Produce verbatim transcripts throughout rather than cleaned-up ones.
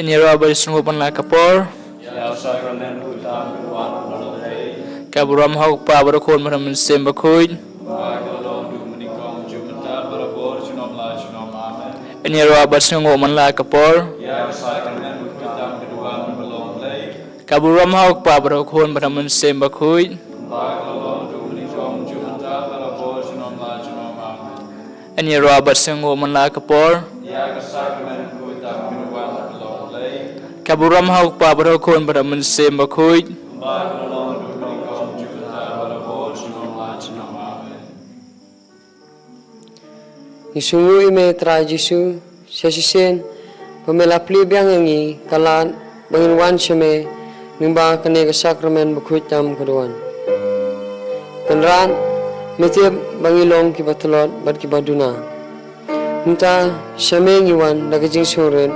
Ïaroh bad sngewnguh man la ka por. Ka burom ha u Kpa bad ha u Khun bad ha u Mynsiem Bakhuid. Ïaroh bad sngewnguh man la ka por. Ka burom ha u Kpa bad ha u Khun bad ha u Mynsiem Bakhuid. Ïaroh bad sngewnguh man la ka por. Ka burom ha u Kpa bad ha u Khun bad ha u Mynsiem Bakhuid. Ngi sngewnguh ïa me Trai Jisu, shisien ba me la plie biang ïa ngi, ka lad ba ngin wan sha me lyngba kane ka sakramen bakhuid tam ka duwan. Kynrad, me tip ba ngi long kiba tlot bad kiba duna. Mynta sha me ngi wan da ka jingsngewrit,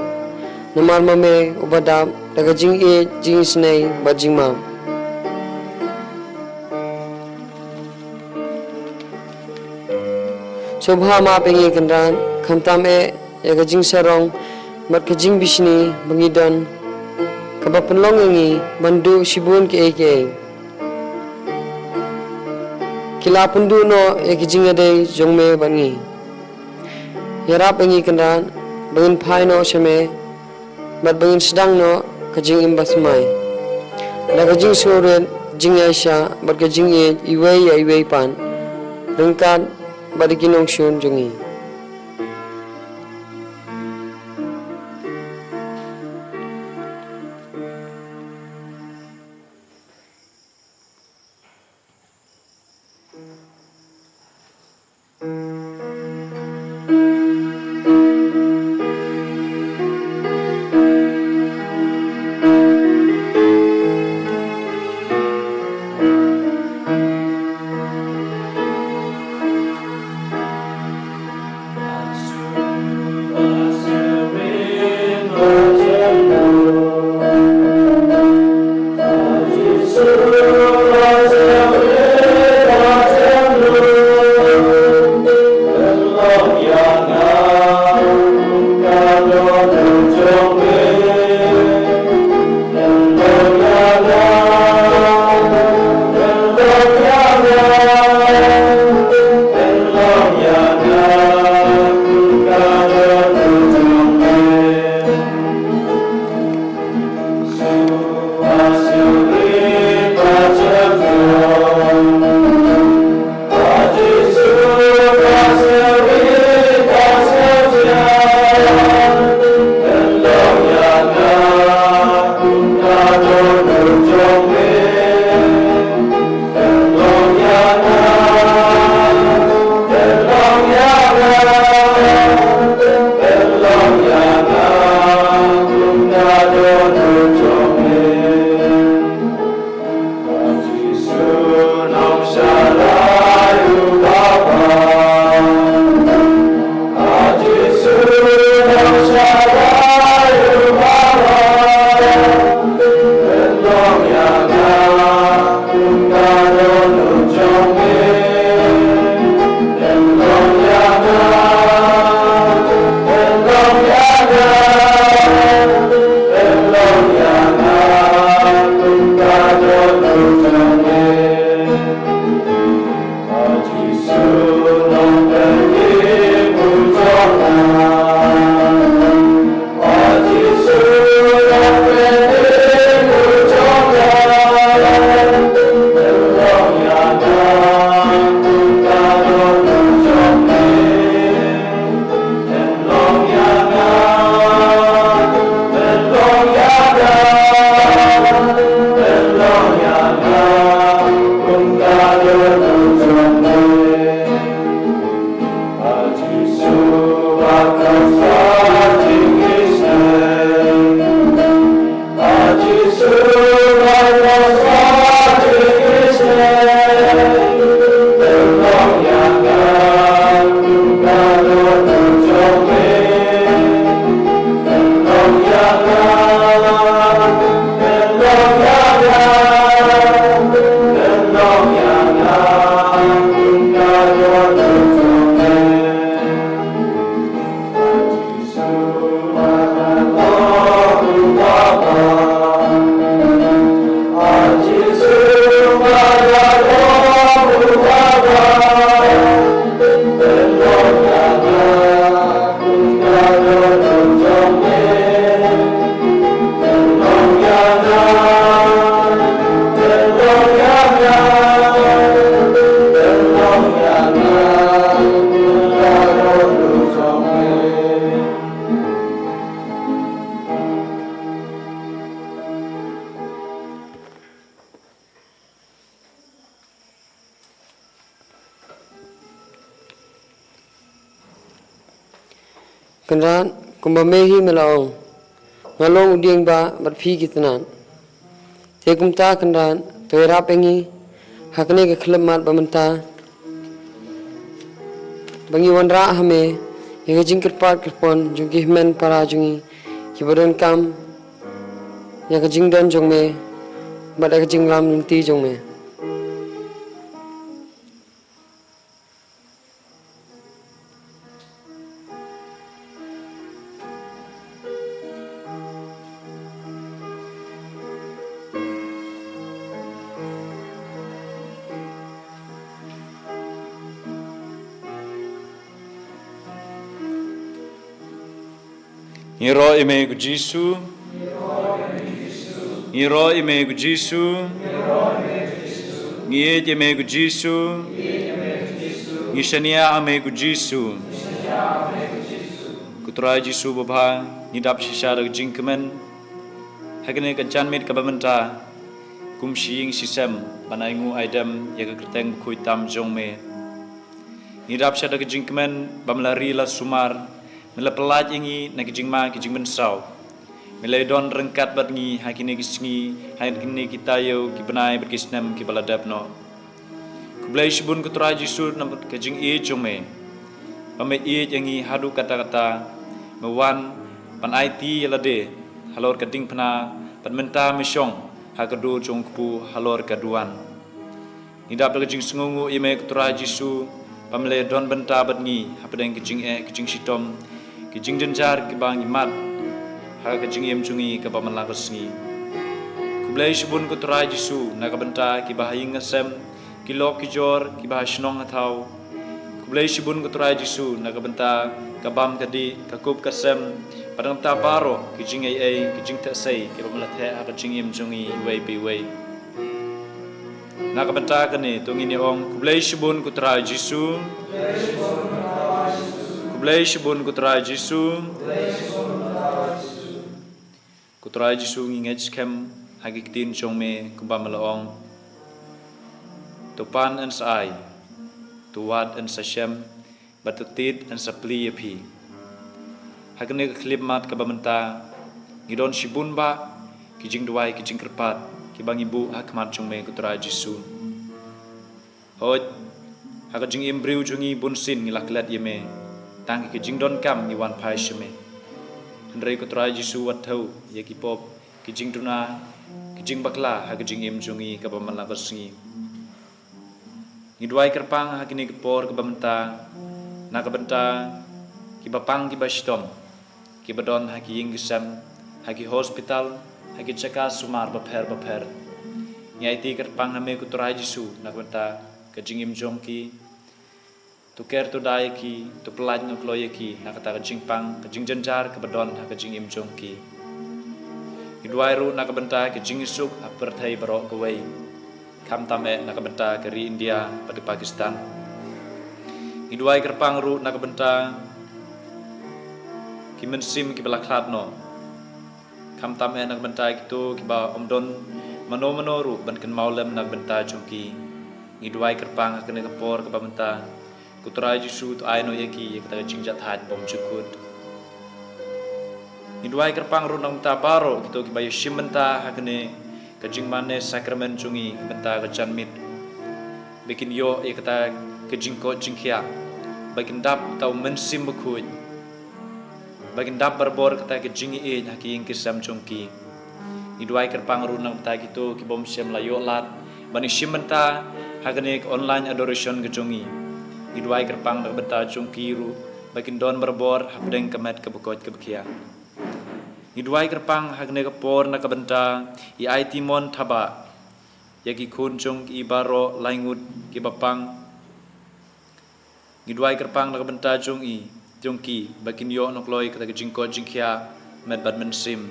namar ma me uba dap da ka jingïeit, jingisynei bad jingmap. Sngewbha map ïa ngi Kynrad, khamtam eh ïa ka jingsarong bad ka jingbishni ba ngi don, kaba pynlong ïa ngi ban duh shibun kiei kiei. Ki la pynduh noh ïa ki jingïadei jong me bad ngi. Ïarap ïa ngi Kynrad ba ngin phai noh sha me bad ba ngin sdang noh ka jingim bathymmai da ka jingsngewrit, jingïaishah bad ka jingïeit iwei ïa iwei pat, ryngkat bad ïa ki nongshun jong ngi. Kynrad, kumba me hi me la ong, nga long u dieng ba bad phi ki tnat. Te kumta Kynrad, to ïarap ïa ngi ha kane ka khyllipmat ba mynta, ba ngi wanrah ha me ïa ka jingkyrpad kyrpon jong ki hynmen para jong ngi kiba donkam ïa ka jingdon jong me bad ïa ka jinglam lynti jong me. Ngi ïaroh ïa me ko Jisu. Ngi ïaroh ïa me ko Jisu. Ngi ïeit ïa me ko Jisu. Ngi shaniah ha me ko Jisu. Ko Trai Jisu babha, ngi dap shisha da ka jingkmen ha kane ka janmiet kaba mynta, kum shi ïing shi sem, ban ainguh aidem ïa ka kyrteng bakhuid tam jong me. Ngi dap shisha da ka jingkmen ba me la ri la sumar, me la pyllait ïa ngi na ki jingma ki jingmynsaw. Me la ïadon ryngkat bad ngi ha kine ki sngi, ha kine ki taïew, ki bnai bad ki snem kiba la dep noh. Khublei shibun ko Trai Jisu namar ka jingïeit jong me, ba me ïeit ïa ngi haduh katta katta. Me wan ban aiti ïa lade halor ka diengphna, bad mynta me shong ha ka dur jong u kpu halor ka duwan. Ngi dap da ka jingsngewnguh ïa me ko Trai Jisu, ba me la ïadon bynta bad ngi hapdeng ka jingeh, ka jingshitom, ka jingjynjar kaba ngi mad ha ka jingim jong ngi kaba man la ka sngi. Khublei shibun ko Trai Jisu na ka bynta kiba ha ïing ha sem, ki lok ki jor, kiba ha shnong ha thaw. Khublei shibun ko Trai Jisu na ka bynta ka bam ka dih, ka kup ka sem, bad na ka bynta baroh ki jingaiei, ki jingtheh sei kiba me la theh ha ka jingim jong ngi iwei pa iwei. Na ka bynta kane to ngin ïa ong, khublei shibun ko Trai Jisu. Khublei shibun ko Trai Jisu. Ko Trai Jisu, ngi ngeit skhem ha ki ktien jong me kumba me la ong: To pan yn sa ai, to wad yn sa shem, bad to tied yn sa plie ïa phi. Ha kane ka khyllipmat kaba mynta, ngi don shibun bah ki jingduwai, ki jingkyrpad kiba ngi buh ha khmat jong me ko Trai Jisu. Hooid, ha ka jingim briew jong ngi bunsien ngi la klet ïa me, tang ki jingdonkam ngi wan phai sha me. Hynrei ko Trai Jisu, wat thew ïa ki pop, ki jingduna, ki jingbakla ha ka jingim jong ngi kaba man la ka sngi. Ngi duwai kyrpang ha kine ki por kaba mynta na ka bynta kiba pang kiba shitom, kiba don ha ki ïing ki sem, ha ki hospital, ha ki jaka sumar bapher bapher. Ngi aiti kyrpang ha me ko Trai Jisu na ka bynta ka jingim jong ki. To ker to da ïa ki, to pyllait noh kloi ïa ki na kata ka jingpang, ka jingjynjar kaba don ha ka jingim jong ki. Ngi duwai ruh na ka bynta ka jingisuk ha pyrthei baroh kawei, khamtam eh na ka bynta ka ri India bad ka Pakistan. Ngi duwai kyrpang ruh na ka bynta ki mynsiem kiba la khlad noh, khamtam eh na ka bynta kito kiba ym don mano mano ruh ban kynmaw lem na ka bynta jong ki. Ngi duwai kyrpang ha kane ka por kaba mynta, ko Trai Jisu, to ai noh ïa ki ïa kata ka jingjahthait bymjukut. Ngi duwai kyrpang ruh na ka bynta baroh kito kiba ïashim bynta ha kane ka jingmane sakramen jong ngi, ka bynta ka janmiet, ba kin ïoh ïa kata ka jingkoit jingkhiah, ba kin dap da u Mynsiem Bakhuid, ba kin dap barabor kata ka jingïeit ha ki ïing ki sem jong ki. Ngi duwai kyrpang ruh na ka bynta kito kibym shym la ïoh lad ban ïashim bynta ha kane ka online adoration ka jong ngi. Ngi duwai kyrpang na ka bynta jong ki ruh, ba kin don barabor hapdeng ka met kaba koit kaba khiah. Ngi duwai kyrpang ha kane ka por na ka bynta i Ai Timon Thabah, ïa ki khun jong i baroh lai ngut kiba pang. Ngi duwai kyrpang na ka bynta jong i, jong ki, ba kin ïoh noh kloi kata ka jingkoit jingkhiah met bad mynsiem.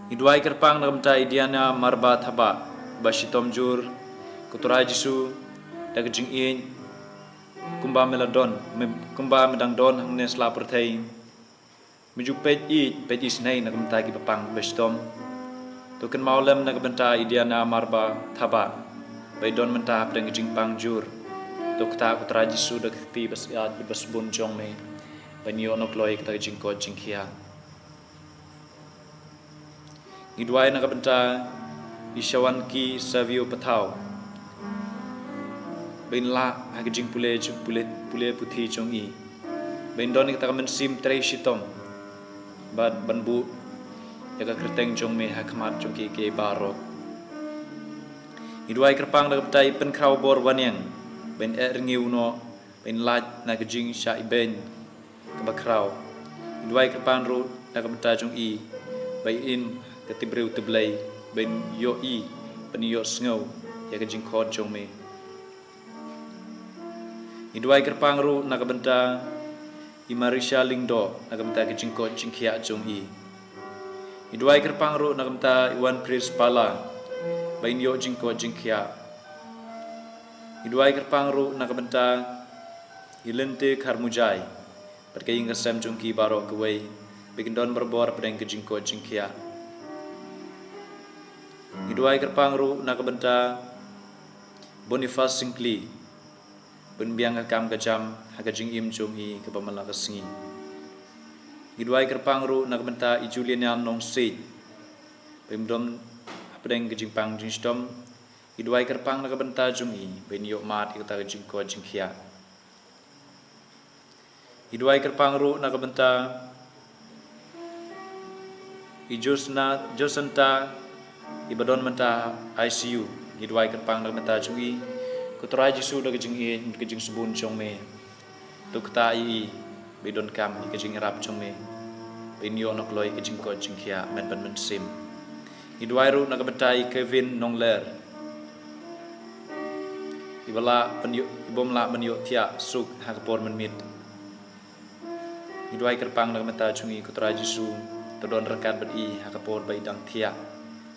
Ngi duwai kyrpang na ka bynta i Diana Marba Thabah, ba shitom jur, ko Trai Jisu, da ka jingïeit kumba me la don, me, kumba me dang don hangne sla pyrthei. Me ju peit ïeit peit isynei na ka bynta kiba pang ba shitom. To kynmaw lem na ka bynta i Diana Marba Thabah, ba i don mynta hapdeng ka jingpang jur. To ktah ko Trai Jisu da ka kti ba syaid bad ba sbun jong me, ban ïoh noh kloi kata ka jingkoit jingkhiah. Ngi duwai na ka bynta i Shawanki Savio Pathaw, ba in lah ha ka jingpule, jingpule, pule puthi jong i, ba in don ïa kata ka mynsiem trei shitom, bad ban buh ïa ka kyrteng jong me ha khmat jong kiei kiei baroh. Ngi duwai kyrpang na ka bynta i Pynkhraw Bor Wanniang, ba in eh rngiew noh, ba in lait na ka jingshah ibeiñ kaba khraw. Ngi duwai kyrpang ruh na ka bynta jong i, ba in im ka tip briew tip Blei, ba in ïohi, ba in ïohsngew ïa ka jingkhot jong me. Ngi duwai kyrpang ruh na ka bynta i Marisha Lyngdoh, na ka bynta ka jingkoit jingkhiah jong i. Ngi duwai kyrpang ruh na ka bynta i Wanpris Pala, ba in ïoh jingkoit jingkhiah. Ngi duwai kyrpang ruh na ka bynta i Lynte Kharmujai, bad ka ïing ka sem jong ki baroh kawei, ba kin don barabor hapdeng ka jingkoit jingkhiah. Ngi duwai kyrpang ruh na ka bynta Boniface Syngkli, ba in biang ka kam ka jam ha ka jingim jong i kaba man la ka sngi. Ngi duwai kyrpang ruh na ka bynta i Juliana Nongsiej, ba im dom hapdeng ka jingpang jingshitom. Ngi duwai kyrpang na ka bynta jong i, ba in ïoh mad ïa kata ka jingkoit jingkhiah. Ngi duwai kyrpang ruh na ka bynta i Josna, Josanta, i ba don mynta ha I C U. Ngi duwai kyrpang na ka bynta jong i, ko Trai Jisu, da ka jingïeit, ka jingsbun jong me. To ktah ïa i, ba i donkam ïa ka jingïarap jong me, ba in ïoh noh kloi ka jingkoit jingkhiah mynta ban mynsiem. Ngi duwai ruh na ka bynta i Kevin Nongler, i ba lah ban ïoh, i bym lah ban ïoh thiah suk ha ka por mynmiet. Ngi duwai kyrpang na ka bynta jong i, ko Trai Jisu, to don ryngkat bad i ha ka por ba i dang thiah.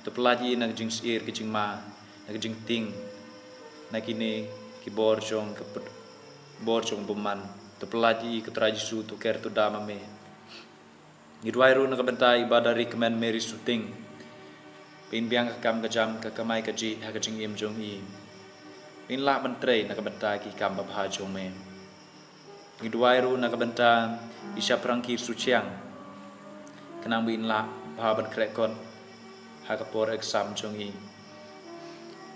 To pyllait ïa i na ka jingsyier ka jingma, na ka jingtieng, na kine ki bor jong ka put-, bor jong bymman. To pyllait ïa i, ko Trai Jisu, to ker to da ma me. Ngi duwai ruh na ka bynta i Bah Dari Kmen Mary Suting, ba in biang ka kam ka jam, ka kamai kajih ha ka jingim jong i, ba in lah ban trei na ka bynta ki kam babha jong me. Ngi duwai ruh na ka bynta i Shaprangki Suchiang, khnang ba in lah bha ban khreh kot ha ka por exam jong i.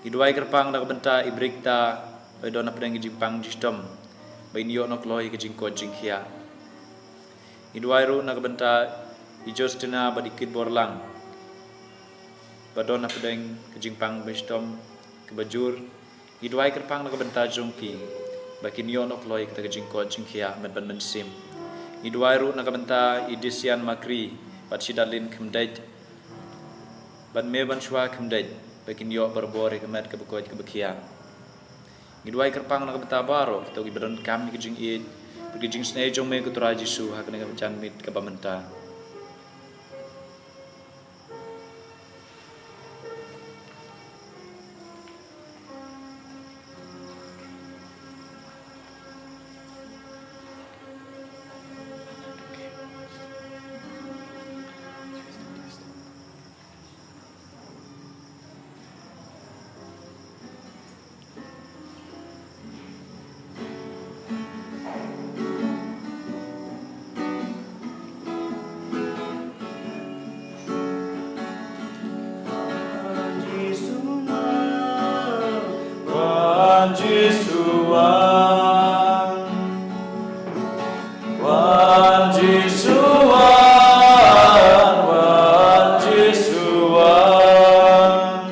Ngi duwai kyrpang na ka bynta i Brikta, ba i don hapdeng ka jingpang jingshitom, ba in ïoh noh kloi ka jingkoit jingkhiah. Ngi duwai ruh na ka bynta i Justina bad i Kitborlang, ba don hapdeng ka jingpang jingshitom kaba jur. Ngi duwai kyrpang na ka bynta jong ki, ba kin ïoh noh kloi kata ka jingkoit jingkhiah mynta ban mynsiem. Ngi duwai ruh na ka bynta i Disian Makri bad Shidalin Khymdeit, bad Meban Shwa Khymdeit, ba kin ïoh barabor ïa ka met kaba koit kaba khiah. Ngi duwai kyrpang na ka bynta baroh kito kiba donkam ïa ka jingïeit bad ka jingsnei jong me, ko Trai Jisu, ha kane ka janmiet kaba mynta. Wan Jisu wan. Wan Jisu wan, wan Jisu wan.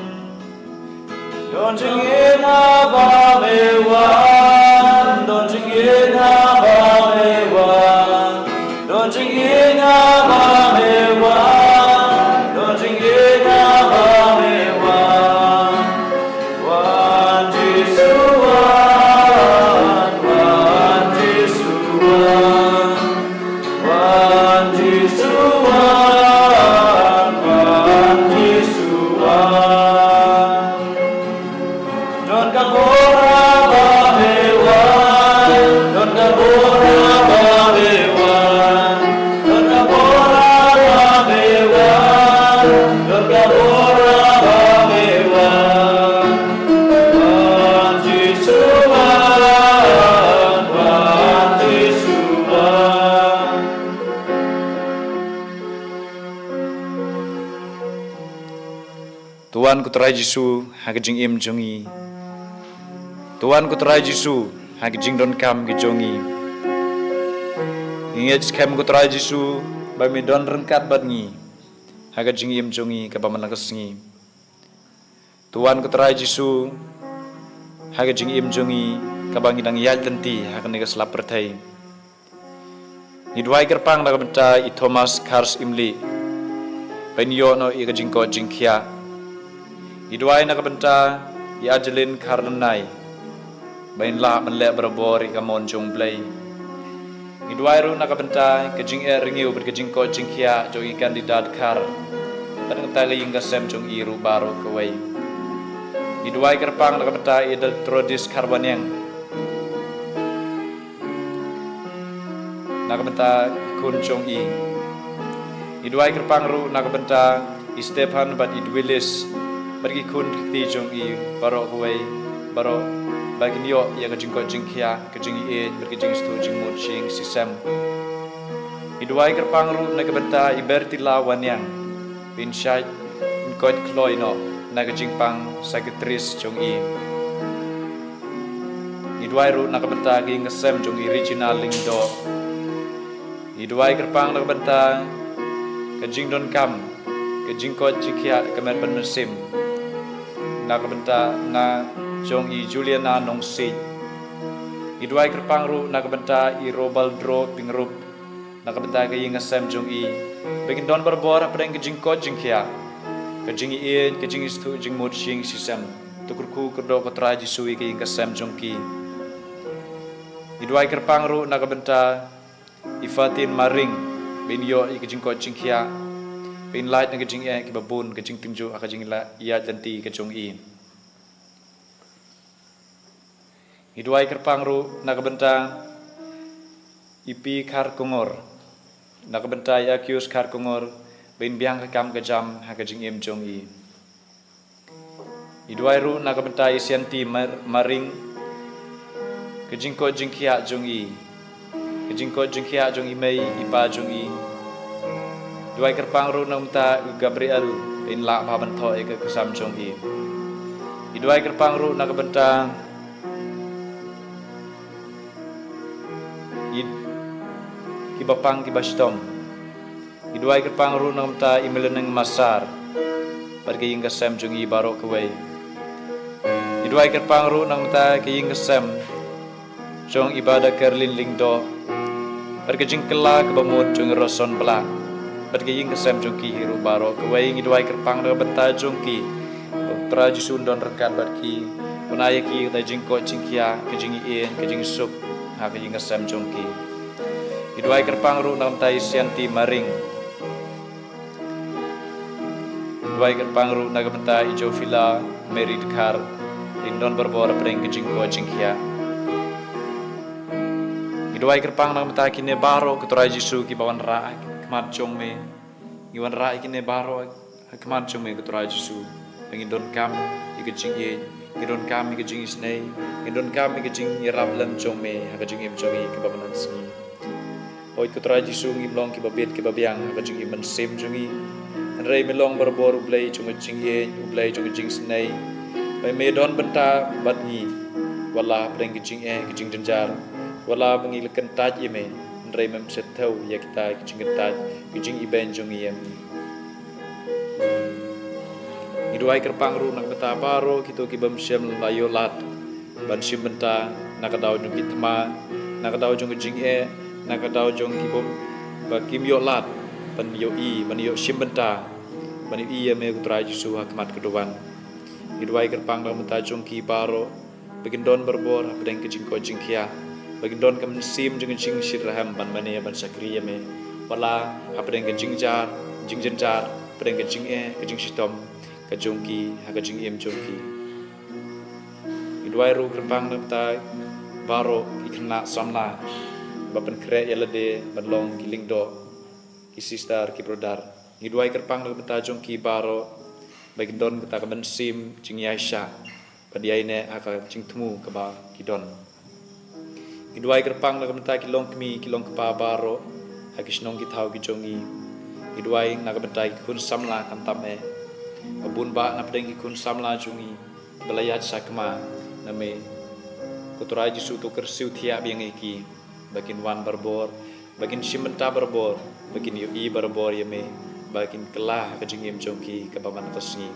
Don jingïeit haba me wan, don jingïeit haba me wan. Don jingïeit haba me wan, don jingïeit haba me wan. Wan Jisu wan, wan Jisu wan. Wan Jisu wan, wan Jisu wan. Don Wan ko Trai Jisu ha ka jingim jong ngi. To wan ko Trai Jisu ha ka jingdonkam ka jong ngi. Ngi ngeit skhem ko Trai Jisu ba me don ryngkat bad ngi ha ka jingim jong ngi kaba man la ka sngi. To wan ko Trai Jisu ha ka jingim jong ngi kaba ngi dang ïaid lynti ha kane ka sla pyrthei. Ngi duwai kyrpang na ka bynta i Thomas Khar Syiemlieh ba in ïoh noh ïa ka jingkoit jingkhiah. Ngi duwai na ka bynta i Adeline Khar Lynnai ba in lah ban leh barabor ïa ka mon jong U Blei. Ngi duwai ruh na ka bynta ka jingeh rngiew bad ka jingkoit jingkhiah jong i kandidat Khar bad nangta ka ïing ka sem jong i ruh baroh kawei. Ngi duwai kyrpang na ka bynta i Deltrodis Khar Waneng, na ka bynta i khun jong i. Ngi duwai kyrpang ruh na ka bynta i Stephan bad i Dwilis bad ki khun ki kti jong i baroh kawei, baroh ba kin ïoh ïa ka jingkoit jingkhiah, ka jingïeit bad ka jingsngewthuh jingmut jingshisem. Ngi duwai kyrpang ruh na ka bynta i Bertila Waneng ba in shait, in koit kloi noh na ka jingpang secretaries jong i. Ngi duwai ruh na ka bynta ka ïing ka sem jong i Regina Lyngdoh. Ngi duwai kyrpang na ka bynta ka jingdonkam, ka jingkoit jingkhiah, ka met bad mynsiem na ka bynta na jong i Juliana Nongsiej. Ngi duwai kyrpang ruh na ka bynta i Robaldro Pyngrope, na ka bynta ka ïing ka sem jong i ba kin don barabor hapdeng ka jingkoit jingkhiah, ka jingïeit, ka jingsngewthuh jingmut jingshisem. To kyrkhu kyrdoh ko Trai Jisu ïa ka ïing ka sem jong ki. Ngi duwai kyrpang ruh na ka bynta i Fatin Maring ba in ïoh ïa ka jingkoit jingkhiah, ba in lait na ka jingeh kiba bun, ka jingtynjuh ha ka jingïaid lynti ka jong i. Ngi duwai kyrpang ruh na ka bynta i Pi Khar Kongor, na ka bynta i Akius Khar Kongor ba in biang ka kam ka jam ha ka jingim jong i. Ngi duwai ruh na ka bynta i Sianti Mar-, Maring, ka jingkoit jingkhiah jong i, ka jingkoit jingkhiah jong i mei i pa jong i. Duwai kyrpang ruh na ka bynta u Gabriel ba in lah bha ban thoh ïa ka ksam jong i. Ngi duwai kyrpang ruh na ka bynta i, kiba pang kiba shitom. Ngi duwai kyrpang ruh na ka bynta i Melaneng Masar bad ka ïing ka sem jong i baroh kawei. Ngi duwai kyrpang ruh na ka bynta ka ïing ka sem jong i Bada Kerlin Lyngdoh bad ka jingkylla kaba mut jong i Roson Blah bad ka ïing ka sem jong ki hi ruh baroh kawei. Ngi duwai kyrpang na ka bynta jong ki. Trai Jisu un don ryngkat bad ki, un ai ïa ki kata jingkoit jingkhiah, ka jingïeit, ka jingsuk ha ka ïing ka sem jong ki. Ngi duwai kyrpang ruh na ka bynta i Sianti Maring. Ngi duwai kyrpang ruh na ka bynta i Jofila Mary Dkhar, in don barabor hapdeng ka jingkoit jingkhiah. Ngi duwai kyrpang na ka bynta kine baroh ko Trai Jisu kiba wanrah ha khmat jong me. Ngi wanrah ïa kine baroh ha khmat jong me ko Trai Jisu, ba ngin donkam ïa ka jingïeit, ngin donkam ïa ka jingisynei, ngin donkam ïa ka jingïarap lem jong me ha ka jingim jong ngi kaba mynta ka sngi. Hooid ko Trai Jisu, ngim long kiba bit kiba biang ha ka jingim mynsiem jong ngi. Hynrei me long barabor U Blei jong ka jingïeit, U Blei jong ka jingisynei. Ba me don bynta bad ngi, wat la hapdeng ka jingeh, ka jingjynjar, wat la ba ngi la kyntait ïa me, hynrei mem sa thew ïa kita ki jingkyntait, ki jingibeiñ jong ngi ïa me. Ngi duwai kyrpang ruh na ka bynta baroh kito ki bym shym la ïoh lad ban shim bynta na ka daw jong ki thma, na ka daw jong ka jingeh, na ka daw jong ki bym, ba kim ïoh lad ban ïohi, ban ïoh shim bynta, ban ïohi ïa me ko Trai Jisu ha khmat ka duwan. Ngi duwai kyrpang na ka bynta jong ki baroh, ba kin don barabor hapdeng ka jingkoit jingkhiah, ba kin don ka mynsiem jong ka jingshitrhem ban mane ban shakri ïa me, wat la hapdeng ka jingjar, jingjynjar, hapdeng ka jingeh, ka jingshitom ka jong ki ha ka jingim jong ki. Ngi duwai ruh kyrpang na ka bynta baroh ki khynnah samla ba pynkhreh ïa lade ban long ki lyngdoh, ki sister, ki brother. Ngi duwai kyrpang na ka bynta jong ki baroh, ba kin don kata ka mynsiem jingïaishah, ba dei ïa ne ha ka jingthmu kaba ki don. Ngi duwai kyrpang na ka bynta ki longkmie ki longkpa baroh ha ki shnong ki thaw ki jong ngi. Ngi duwai na ka bynta ki khun samla khamtam eh. Ba bun bah na pdeng ki khun samla jong ngi ba la ïaid sakma na me. Ko Trai Jisu, to kyrsiew thiah biang ïa ki ba kin wan barabor, ba kin shim bynta barabor, ba kin ïohi barabor ïa me, ba kin kylla ha ka jingim jong ki kaba man la ka sngi.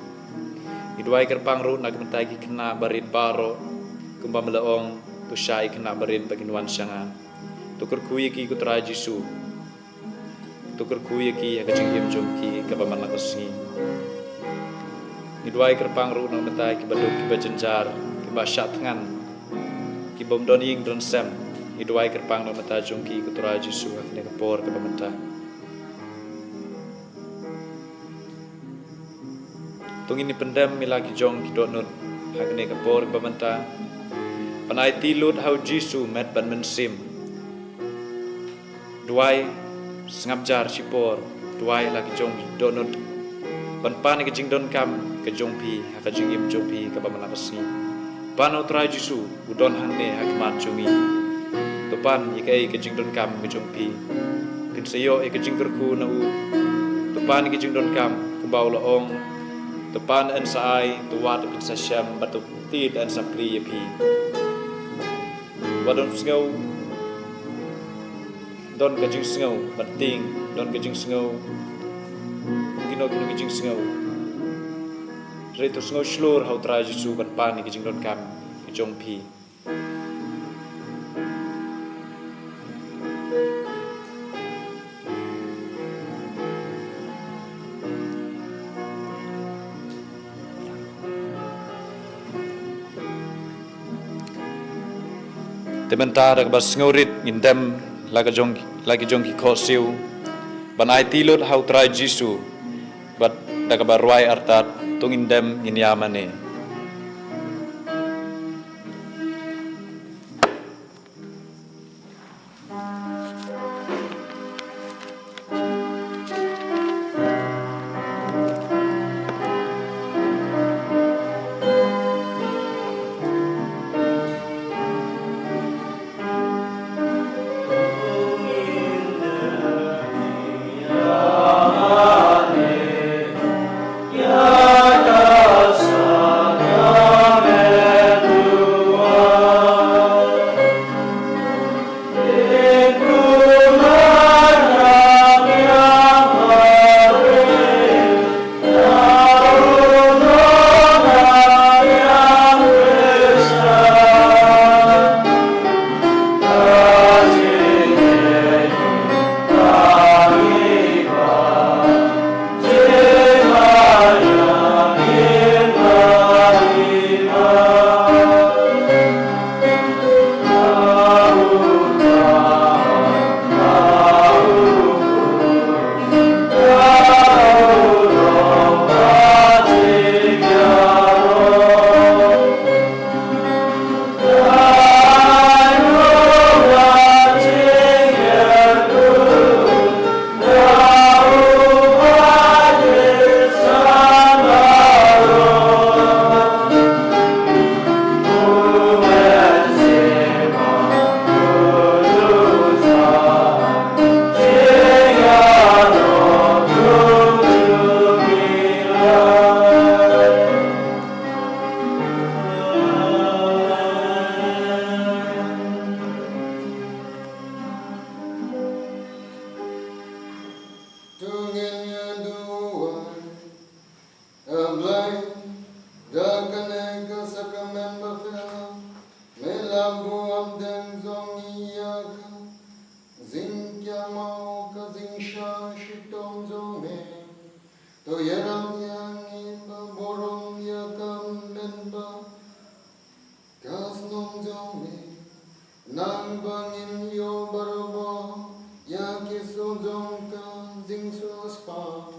Ngi duwai kyrpang ruh na ka bynta ki khynnah barit baroh, kumba me la ong, to shah ïa ki khynnah barit ba kin wan sha nga. To kyrkhu ïa ki ko Trai Jisu. To kyrkhu ïa ki ha ka jingim jong ki kaba man la ka sngi. Ngi duwai kyrpang ruh na ka bynta kiba duk kiba jynjar, kiba shah thngan, kibym don ïing don sem. Ngi duwai kyrpang na ka bynta jong ki ko Trai Jisu ha kane ka por kaba mynta. To ngin ïa pyndem ïa la ki jong ki dohnud ha kane ka por ba mynta. Ban aiti lut ha u Jisu met bad mynsiem. Duwai sngap jar shipor, duwai la ki jong ki dohnud ban pan ïa ka jingdonkam ka jong phi ha ka jingim jong phi kaba man la ka sngi. Pan, u Trai Jisu u don hangne ha khmat jong ngi. To pan ïa kaei ka jingdonkam ka jong phi. Phin sa ïoh ïa ka jingkyrkhu na u. To pan ïa ka jingdonkam kumba u la ong. To pan yn sa ai, to wad yn sa shem, bad to tied yn sa plie ïa phi. Wat don sngew, don ka jingsngew, bad tieng, don ka jingsngew, kino kino ka jingsngew. Hynrei to sngew shlur ha u Trai Jisu ban pan ïa ka jingdonkam ka jong phi. Te mynta da kaba sngewrit ngin dem la ka jong, la ki jong ki khohsiew ban aiti lut ha u Trai Jisu, bad da kaba rwai artat to ngin dem ngin ïa mane. To ngin ïa duwai. A Blei, da kane ka sakramen bapher, me la buh hapdeng jong ngi ïa ka jingkynmaw ma ka jingshah shitom jong me. To ïarap ïa ngi ba burom ïa ka mynba ka snong jong me, nang ba ngin ïoh barabor ïa ki sla jong ka jingsngewsih.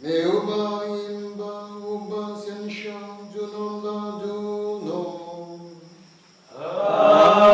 Me uba im bad uba synshar junom la junom. Amen.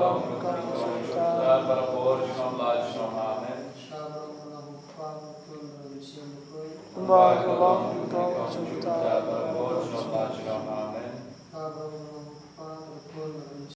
Amen. Ba ka long ka jingmut